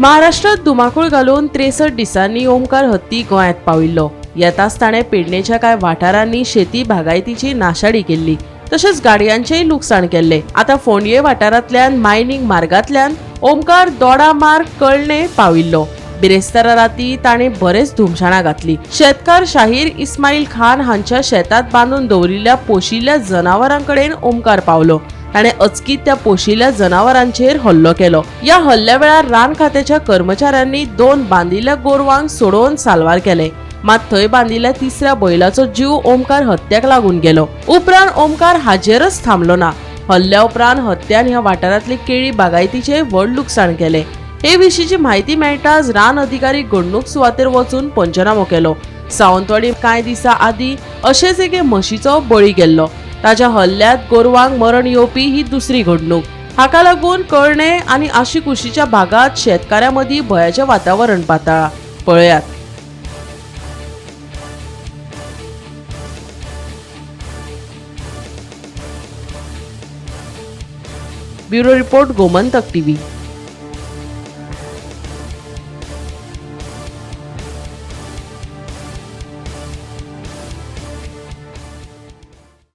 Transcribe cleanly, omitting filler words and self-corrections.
महाराष्ट्रात धुमाकूळ घालून 63 दिसांनी ओमकार हत्ती गोंयांत पाविल्लो. येताच ताणें पेडणेच्या कांय वाठारांनी शेती बागायतीची नाशाडी केल्ली, तशेंच गाडयांचेय लुकसाण केल्लें. आतां फोंडये वाठारांतल्यान मायनींग मार्गांतल्यान ओमकार दोडा मार्ग कळणे पाविल्लो. बिरेस्तारा राती ताणें बरेच धुमशाणां घातली. शेतकार शाहीर इस्माईल खान हांच्या शेतांत बांदून दवरिल्ल्या पोशिल्ल्या जनावरां कडेन ओमकार पावलो. ताणें अचकीत त्या पोशिल्ल्या जनावरांचेर हल्लो केलो. ह्या हल्ल्या वेळार रान खात्याच्या कर्मचाऱ्यांनी 2 बांदिल्ल्या गोरवांक सोडोवन साल्वार केले. मात थंय बांदिल्ल्या तिसऱ्या बैलाचो जीव ओमकार हत्याक लागून गेलो. उपरांत ओमकार हाजेरच थांबलो ना. हल्ल्या उपरांत हत्यान ह्या वाठारांतले केळी बागायतीचें व्हड लुकसाण केलें. हे विशींची म्हायती मेळटाच रान अधिकारी घडणूक सुवातेर वचून पंचनामो केलो. सावंतवाडी कांय दिसां आदीं अशेच एके म्हशीचो बळी गेल्लो. ताच्या हल्ल्यांत गोरवांक मरण येवपी ही दुसरी घडणूक. हाका लागून कळणे आनी आशिकुशीच्या भागांत शेतकाऱ्यां मदीं भंयाचें वातावरण पातळ्ळां. पळयात. Bureau report, Gomantak TV.